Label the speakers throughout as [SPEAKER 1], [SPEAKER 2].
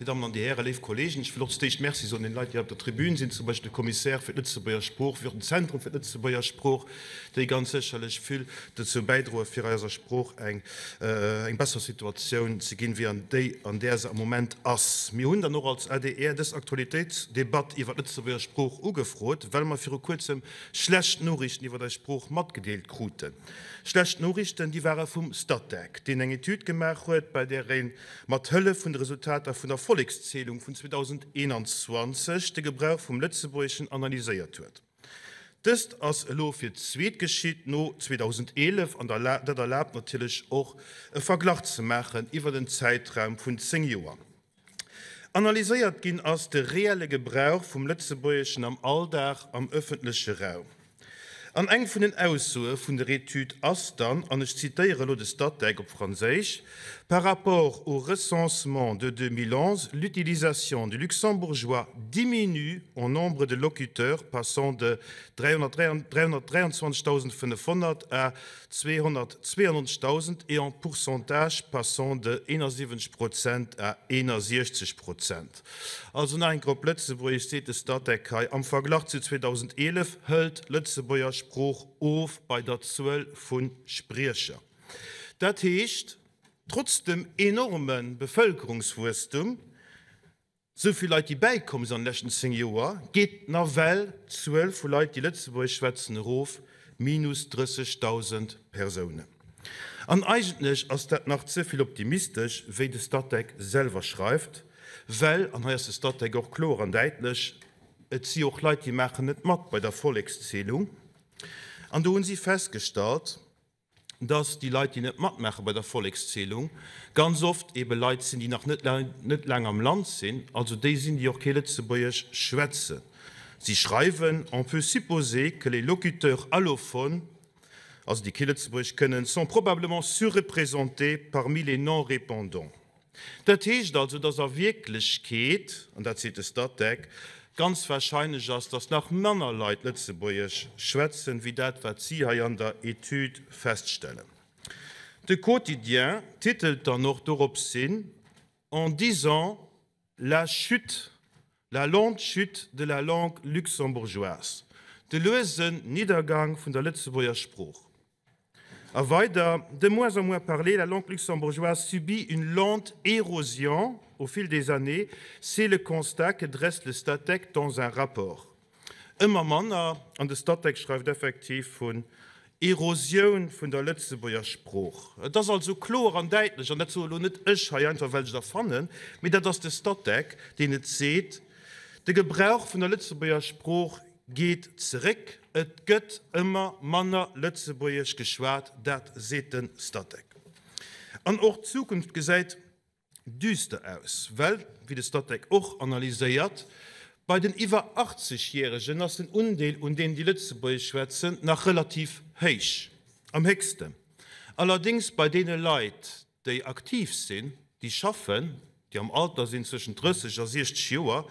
[SPEAKER 1] Dir Dammen an Dir Hären, léif Kollegen, ech wëll och zu d'éischt Merci soen den Leit, déi hei op der Tribün sinn, zum Beispill de Commissaire fir d'Lëtzebuerger Sprooch, wéi och den Zentrum fir d'Lëtzebuerger Sprooch, déi ganz sécherlech vill dozou bäidroe fir eiser Sprooch eng eng besser Situatioun ze ginn, wéi an déi, an där se am Moment ass. Mir hunn dann och als adr dës Aktualitéitsdebatt iwwer d'Lëtzebuerger Sprooch ugefrot, well mer viru kuerzem schlecht Noriichten iwwer eis Sprooch matgedeelt kruten. Schlecht Noriichten, déi ware vum Statec, deen eng Etüd gemaach huet, bei där ee mat Hëllef vun de Resultater vun der Vollekszählung vun 2021 de Gebrauch vum Lëtzebuergeschen analyséiert huet. Dëst ass elo fir d'zweet geschitt no 2011 an dat erlaabt natierlech och e Verglach ze maachen iwwer en Zäitraum vun 10 Joer. Analyséiert ginn ass de reelle Gebrauch vum Lëtzebuergeschen am Alldag am ëffentleche Raum. An eng vun den Aussoe vun der Etüd ass dann, an ech zitéiere elo de Statec op Franséisch, Par rapport au recensement de 2011, l'utilisation du luxembourgeois diminue en nombre de locuteurs, passant de 323.500 à 292.000 et en pourcentage passant de 71 Prozent à 61 Prozent. Also nach eng Kéier op Lëtzebuergesch seet de Statec hei, Am Verglach zu 2011 hëlt d'Lëtzebuerger Sprooch of bei der Zuel vu Spriecher. Dat heescht, trotz dem enorme Bevëlkerungswuesstum, Sou vill Leit, déi bäikomm sinn an de leschten 10 Joer, geet nawell d'Zuel vu Leit, déi Lëtzebuergesch schwätzen, erof, minus 30.000 Persounen. An eigentlech ass dat nach ze vill optimistesch, wéi de Statec selwer schreift, well, an hei ass de Statec och kloer an däitlech, et si och Leit, déi maachen net mat bei der Vollekszählung. An do hunn si festgestallt, dass déi Leit, déi net matmaache bei der Vollekszählung, ganz oft eebe Leit sinn, déi nach net net laang am Land sinn, also déi sinn, déi och kee Lëtzebuergesch schwätzen. Si schreiwen, On peut supposer que les locuteurs allophones, also déi kee Lëtzebuergesch kënnen, sont probablement surreprésentés parmi les non-répondants. Dat heescht also, dass a Wierklechkeet, an dat seet de Statec, ganz wahrscheinlech ass, dass nach manner Leit Lëtzebuergesch schwätzen, wéi dat, wat si hei an der Etüd feststellen. De Quotidien titelt dann och doropshin En dix ans, la chute, la lente chute de la langue luxembourgeoise, de luesen Niddergang vun der Lëtzebuerger Sprooch. A weider, De moins en moins parlée, la langue luxembourgeoise subit une lente érosion au fil des années, c'est le constat que dresse le Statec dans un rapport. Ëmmer manner, an de Statec schreift effektiv vun Erosioun vun der Lëtzebuerger Sprooch. Et ass also kloer an däitlech, an dat soe elo net ech hei einfach, well ech et erfannen, mee dat ass de Statec, deen et seet, De Gebrauch vun der Lëtzebuerger Sprooch geet zeréck, et gëtt ëmmer manner Lëtzebuergesch geschwat, dat seet de Statec. An och d'Zukunft gesäit düster aus, well, wéi de Statec och analyséiert, bei den iwwer 80 Järegen ass den Undeel un deenen, déi Lëtzebuergesch schwätzen, nach relativ héich, am héchsten allerdéngs bei deene Leit, déi aktiv sinn, déi schaffen, déi am Alter sinn zwëschent 30 a 60 Joer,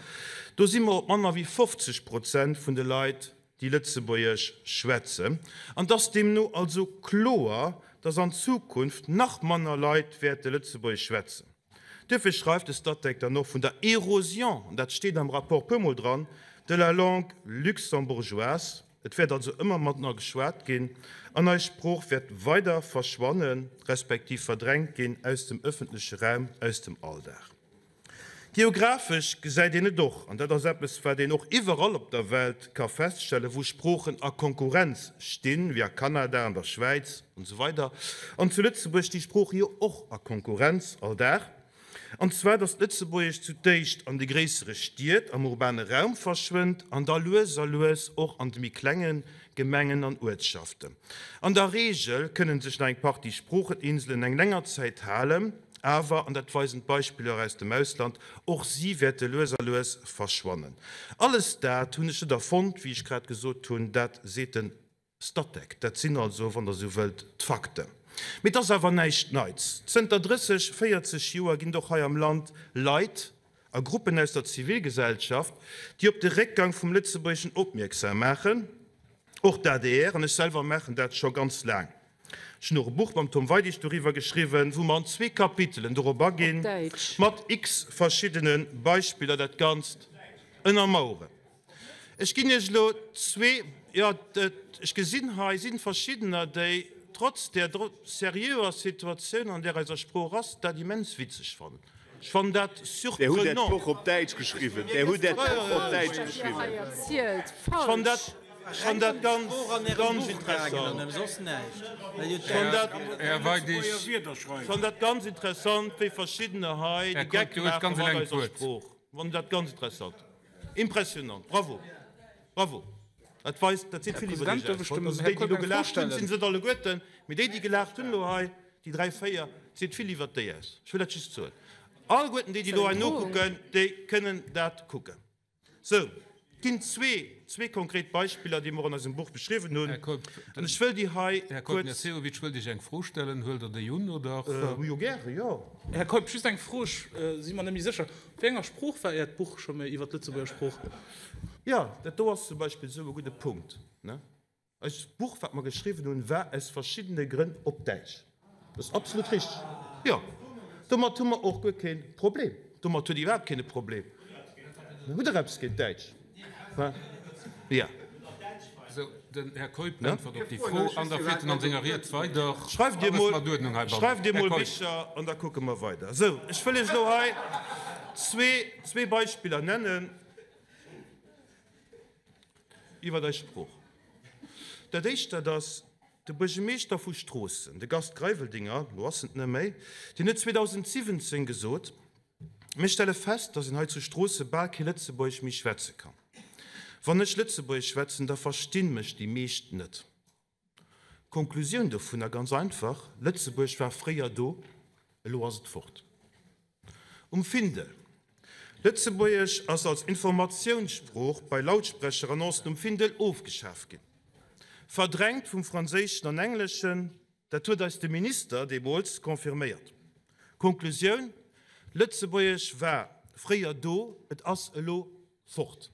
[SPEAKER 1] do si mer op manner wéi 50 Prozent vun de Leit, déi Lëtzebuergesch schwätzen. An et ass deemno also kloer, dass an Zukunft nach manner Leit wäerte Lëtzebuergesch schwätzen. Duerfir schreift de Statec dann och vun der Érosion, an dat steet am Rapport puermol dran, de la langue luxembourgeoise. Et wäert also ëmmer manner geschwat ginn an eis Sprooch wäert weider verschwannen, respektiv verdrängt ginn aus dem ëffentleche Raum, aus dem Alldag. Geographesch gesäit een et och, an dat ass eppes, wat een och iwwerall op der Welt ka feststellen, wou Sproochen a Konkurrenz stinn, wéi a Kanada, an der Schwäiz an esou weider, an zu Lëtzebuerg sti Sprooche jo och a Konkurrenz all Dag, An zwar, datt d'Lëtzebuergescht zu d'éischt an de gréissere Stied, am urbane Raum verschwënnt an da lues a lues och an de méi klenge Gemengen an Uertschaften. An der Reegel kënne sech nach eng Partie Sproocheninselen eng länger Zäit halen, awer, an dat weisen d'Beispiller aus dem Ausland, och si wäerte lues a lues verschwannen. Alles dat hunn ech net erfonnt, wéi ech grad gesot hunn, dat seet den Statec, dat sinn also, wann Der esou wëllt, d'Fakten. Mee et ass awer näischt Neits. Zënter 30, 40 Joer ginn et och hei am Land Leit a Gruppen aus der Zivilgesellschaft, déi op de Réckgang vum Lëtzebuergeschen opmierksam maachen. Och d'ADR an ech selwer maachen dat scho ganz laang. Ech hunn och e Buch mam Tom Weidig doriwwer geschriwwen, wou mer an zwee Kapitelen dorop aginn, mat x verschiddene Beispiller dat Ganzt ënnermaueren. Ech ginn Iech elo zwee, jo, ech gesinn, hei si verschiddener, déi trotz där seriöer Situatioun, an där eiser Sprooch ass, dat immens witzeg fannen. Ech fannen dat
[SPEAKER 2] Där hutt Äert Buch op Däitsch geschriwwen. Där hutt Äert Buch op Däitsch geschriwwen.
[SPEAKER 1] Ech fannen dat, ech fannen dat ganz, ganz interessant. Ech fannen dat, ech fannen dat ganz interessant, wéi verschiddener hei de Geck maache mat eiser Sprooch. Ech fannen dat ganz interessant. Impressionnant. Bravo. Bravo. Dat weist, dat seet vill iwwer Iech aus. Also déi, déi elo gelaacht hunn, sinn se net alleguerten, mee déi, déi gelaacht hunn elo hei, déi dräi, véier, seet vill iwwert déi aus. Ech wëll dat just soen. Alleguerten déi, déi elo hei nokucken, déi kënnen dat kucken. Sou, et ginn zwee, zwee konkret Beispiller, déi mer och an eisem Buch beschriwwen hunn. An ech wëll déi hei
[SPEAKER 3] kuerz. Här Keup, Här Sehovic wëllt Iech eng Fro stellen. Huelt Der déi un, oder?
[SPEAKER 1] Jo, gäre, jo.
[SPEAKER 4] Här Keup, just eng Fro, ech si mer net méi sécher. Op wéi enger Sprooch war Äert Buch scho méi iwwer d'Lëtzebuerger Sprooch?
[SPEAKER 1] Jo, dat do ass zum Beispill esou e gudde Punkt, ne? Eist Buch, wat mer geschriwwen hunn, war aus verschiddene Grënn op Däitsch. Dat ass absolut richteg. Jo, domat hu mer och guer kee Problem. Domat huet iwwerhaapt keen e Problem. Hutt Der eppes géint Däitsch?
[SPEAKER 3] Jo. Sou, den Här Keup äntwert op déi Fro an da fiert en an senger Ried weider.
[SPEAKER 1] Schreift Dir mol, schreift Dir mol Bicher an da kucke mer weider. Sou, ech wëll Iech elo hei zwee, zwee Beispiller nennen iwwer eis Sprooch. Dat éischt, dat ass de Buergemeeschter vu Stroossen, de Gast Greiveldinger, elo ass en et net méi, deen huet 2017 gesot, Mir stelle fest, dass een hei zu Stroosse bal kee Lëtzebuergesch méi schwätze kann. Wann ech Lëtzebuergesch schwätzen, da verstinn mech déi meescht net. D'Konklusioun dovunner ganz einfach, Lëtzebuerg war fréier do, elo ass et fort. Um Findel, Lëtzebuergesch ass als Informatiounssprooch bei Lautsprecherannoncen um Findel ofgeschaf ginn. Verdrängt vum Franséischen an Engleschen. Dat huet eis de Minister deemools confirméiert. Konklusioun, Lëtzebuergesch war fréier do, et ass elo fort.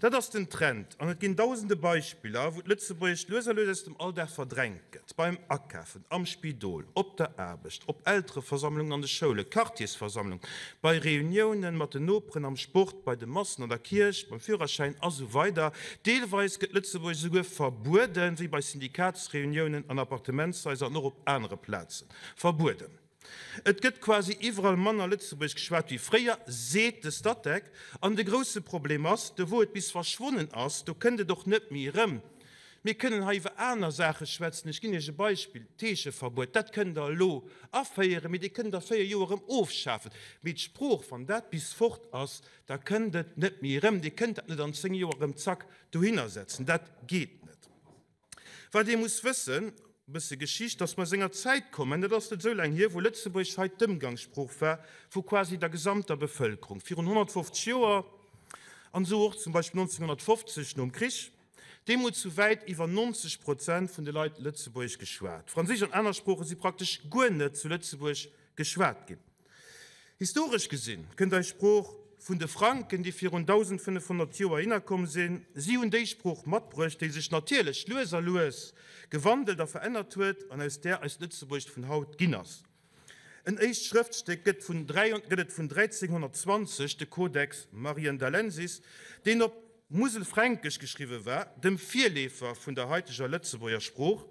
[SPEAKER 1] Dat ass den Trend an et ginn dausende Beispiller, wou d'Lëtzebuergescht lues a lues aus dem Alldag verdrängt gëtt, beim Akafen, am Spidol, op der Aarbecht, op Eltereversammlungen an de Schoulen, Quartiersversammlungen, bei Reuniounen mat den Noperen, am Sport, bei de Massen an der Kierch, beim Führerschäin a sou weider. Deelweis gëtt Lëtzebuergesch esouguer verbueden, wéi bei Syndikatsreuniounen an Appartementshaiser an och op anere Plazen verbueden. Et gëtt quasi iwwerall manner Lëtzebuergesch geschwat wéi fréier, seet de Statec. An de grousse Problem ass, do wou et bis verschwonnen ass, do kënnt et och net méi erëm. Mir kënnen hei iwwer aner Saache schwätzen. Ech ginn Iech e Beispill, D'Heescheverbuet, dat kënnt Der elo aféieren, mee Dir kënnt a véier Joer erëm ofschafen. Mee d'Sprooch, wann dat bis fort ass, da kënnt et net méi erëm. Dir kënnt dat net an zéng Joer erëm zack dohinner setzen. Dat geet net. Wat ee muss wëssen, e bësse Geschicht, dass mer senger Zäit kommen, dat ass net esou laang hier, wou Lëtzebuergesch hei d'Ëmgangssprooch war vu quasi der gesamter Bevëlkerung, virun 150 Joer, an esou och zum Beispill 1950 nom Krich. Deemools hu wäit iwwer 90 Prozent vun de Leit Lëtzebuergesch geschwat. Franséisch an aner Sprooche si praktesch guer net zu Lëtzebuerg geschwat ginn. Historesch gesinn kënnt eis Sprooch vun de Franken, déi virun 1.500 Joer heihinner komm sinn. Si hunn déi Sprooch matbruecht, déi sech natierlech lues a lues gewandelt a verännert huet an aus där eist Lëtzebuergescht vun haut ginn ass. En éischt Schrëftstéck gëtt vun gëtt et vun 1320, de Codex Mariendalensis, deen op Muselfränkesch geschriwwe war, dem Virleefer vun der haiteger Lëtzebuerger Sprooch.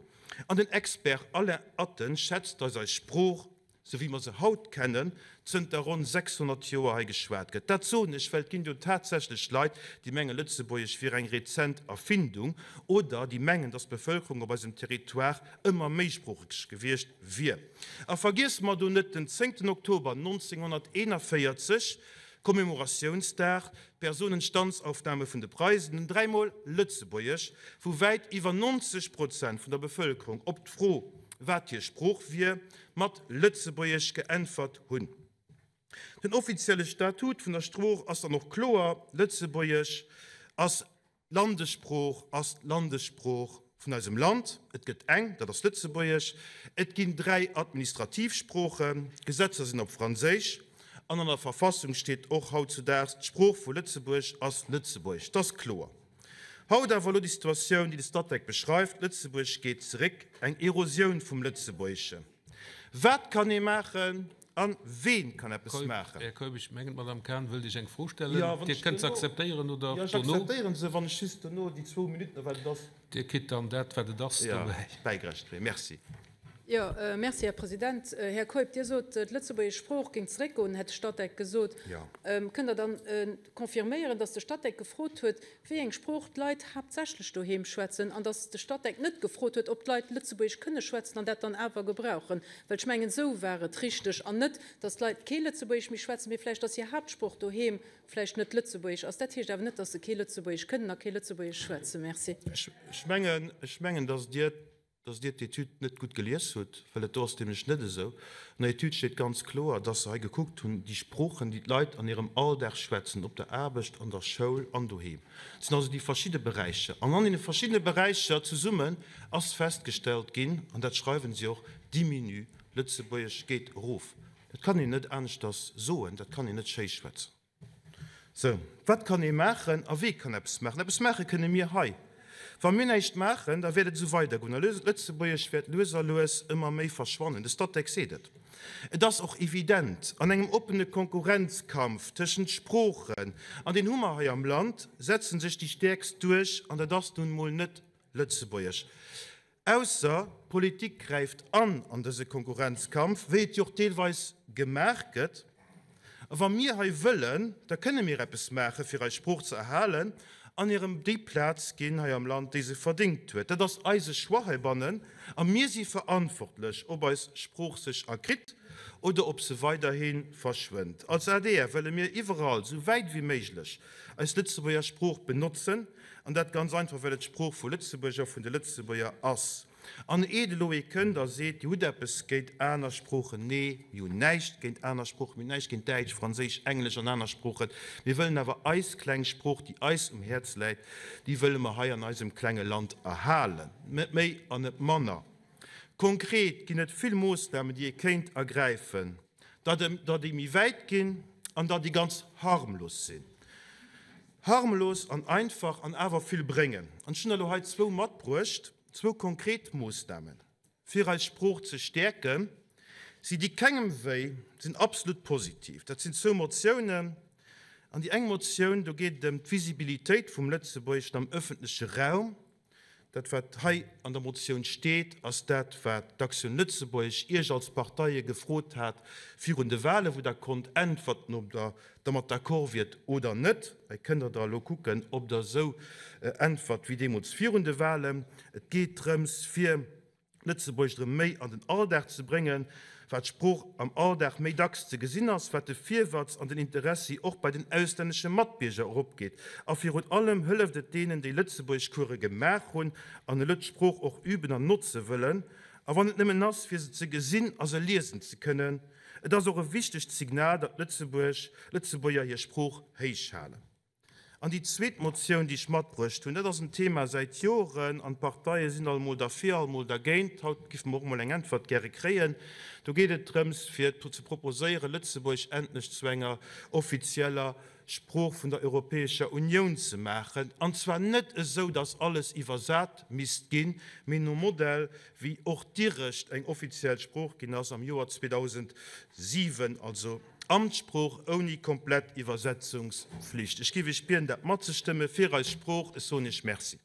[SPEAKER 1] An den Expert Alain Atten schätzt, datt eis Sprooch, sou wéi mer se haut kennen, zënter ronn 600 Joer hei geschwat gëtt. Dat soen ech, well et ginn jo tatsächlech Leit, déi mengen, Lëtzebuergesch wier eng rezent Erfindung oder déi mengen, datt d'Bevëlkerung op eisem Territoire ëmmer méisproocheg gewiescht wier. A vergiesse mer do net den zéngten Oktober 1941, Commemoratiounsdag, d'Personenstandsaufnahme vun de Preisen, den dräimol Lëtzebuergesch, wou wäit iwwer 90 Prozent vun der Bevëlkerung op d'Fro, wat hir Sprooch wier, mat Lëtzebuergesch geäntwert hunn. Den offizielle Statut vun der Sprooch ass dann och kloer, Lëtzebuergesch ass D'Landessprooch ass d'Landessprooch vun eisem Land. Et gëtt eng, dat ass Lëtzebuergesch. Et ginn dräi administrativ Sproochen. D'Gesetzer sinn op Franséisch. An an der Verfassung steet och hautzudaags, D'Sprooch vu Lëtzebuerg ass Lëtzebuergesch. Dat ass kloer. Haut awer elo déi Situatioun, déi de Statec beschreift, Lëtzebuerg geet zeréck, eng Erosioun vum Lëtzebuergeschen. Wat kann ee maachen a ween kann eppes maachen?
[SPEAKER 3] Här Keup, ech mengen, d'Madame Cahen wëllt Iech eng Fro stellen. Dir kënnt se akzeptéieren oder
[SPEAKER 1] dono. Jo, ech akzeptéieren se, wann ech just dono déi zwou Minutten, wat et ass.
[SPEAKER 3] Dir kritt dann dat, wat et ass, dobäi.
[SPEAKER 1] Bäigerecht kréien. Merci.
[SPEAKER 5] Jo, merci, Här President. Här Keup, Dir sot, d'lëtzebuergesch Sprooch géing zeréckgoen, hätt de Statec gesot. Kënnt Der dann confirméieren, datt de Statec gefrot huet, wéi eng Sprooch d'Leit haaptsächlech doheem schwätzen, an datt de Statec net gefrot huet, ob d'Leit Lëtzebuergesch kënne schwätzen an dat dann awer gebrauchen? Well ech mengen, esou war et richteg, an net, datt d'Leit kee Lëtzebuergesch méi schwätzen, mee vläicht, datt hir Haaptsprooch doheem vläicht net Lëtzebuergesch ass. Dat heescht awer net, datt se kee Lëtzebuergesch kënnen a kee Lëtzebuergesch schwätzen. Merci.
[SPEAKER 1] Ech mengen, ech mengen, datt Dir dass Dir d'Etüd net gutt gelies hutt, well et do ass nämlech net esou. An der Etüd steet ganz kloer, dass se hei gekuckt hunn, déi Sproochen, déi d'Leit an hirem Alldag schwätzen, op der Aarbecht, an der Schoul an doheem. Dat sinn also déi verschidde Beräicher. An an deene verschiddene Beräicher zesummen ass festgestellt ginn, an dat schreiwen si och, diminue, Lëtzebuergesch geet erof. Dat kann een net aneschters soen, dat kann een net schéischwätzen. Sou, wat kann ee maachen a wee kann eppes maachen? Eppes maache kënne mir hei. Wa mir näischt maachen, da wäert et esou weidergoen a Lëtzebuergesch wäert lues a lues ëmmer méi verschwannen. De Statec seet et. Et ass och evident, an engem oppene Konkurrenzkampf tëschent Sproochen, an deen hu mer hei am Land, setzen sech déi Stäerkst duerch, an dat ass nun emol net Lëtzebuergesch. Ausser d'Politik gräift an an dëse Konkurrenzkampf, wéi et jo och deelweis gemaach gëtt. A wa mir hei wëllen, da kënne mir eppes maachen, fir eis Sprooch ze erhalen an hir erëm déi Plaz ginn hei am Land, déi se verdéngt huet. Dat ass eise Choix heibannen a mir si verantwortlech, ob eis Sprooch sech erkritt oder ob se weiderhi verschwënnt. Als adr wëlle mir iwwerall, esou wäit ewéi méiglech, eis Lëtzebuerger Sprooch benotzen, An dat ganz einfach, well et d'Sprooch vu Lëtzebuerg a vun de Lëtzebuerger ass. An eet elo ee kënnt a seet, Dir hutt eppes géint aner Sproochen. Nee, mir hunn näischt géint aner Sproochen. Mir hunn näischt géint Däitsch, Franséisch, Englesch an aner Sproochen. Mir wëllen awer eis kleng Sprooch, déi eis um Häerz läit, déi wëlle mer hei an eisem klenge Land erhalen. Net méi an net manner. Konkret ginn et vill Moossnamen, déi ee kéint ergräifen, der déi méi wäit ginn an der déi ganz harmlos sinn. Harmlos an einfach an awer vill bréngen. An ech hunn der elo hei zwou matbruecht, zwou konkret Moossnamen, fir eis Sprooch ze stäerken. Si di kengem wéi, sinn absolut positiv. Dat sinn zwou Motiounen. An déi eng Motioun, do geet et ëm d'Visibilitéit vum Lëtzebuergeschen am ëffentleche Raum. Dat, wat hei an der Motioun steet, ass dat, wat d'Actioun Lëtzebuerg Iech als Parteie gefrot hat virun de Wahlen, wou Der konnt äntwerten, ob Der dermat d'accord wiert oder net. Hei kënnt Der da elo kucken, ob Der esou äntwert wéi deemools virun de Wahlen. Et geet drëms, fir Lëtzebuergesch erëm méi an den Alldag ze bréngen, wat d'Sprooch am Alldag méi dacks ze gesinn ass, wat de Virwatz an den Interessi och bei den auslännesche Matbierger eropgeet. A virun allem hëlleft et deenen, déi Lëtzebuergeschcourse gemaach hunn an elo d'Sprooch och üben an notze wëllen, a wann et nëmmen ass, fir se ze gesinn a se liesen ze kënnen. Et ass och e wichtegt Signal, datt Lëtzebuerg, Lëtzebuerger hir Sprooch héichhalen. An déi zweet Motioun, déi ech matbruecht hunn, dat ass en Thema säit Joren, an d'Parteie sinn alt emol derfir, alt emol dergéint. Haut giffe mer och emol eng Äntwert gäre kréien. Do geet et drëms, fir ze proposéieren, Lëtzebuerg endlech zu enger offizieller Sprooch vun der Europäescher Unioun ze maachen, an zwar net esou, dass alles iwwersat misst ginn, mee nom Modell, wéi och d'Irescht eng offiziell Sprooch ginn ass am Joer 2007, also Amtssprooch ouni komplett Iwwersetzungspflicht. Ech géif Iech bieden, dat matzestëmmen fir eis Sprooch. Ech soen Iech Merci.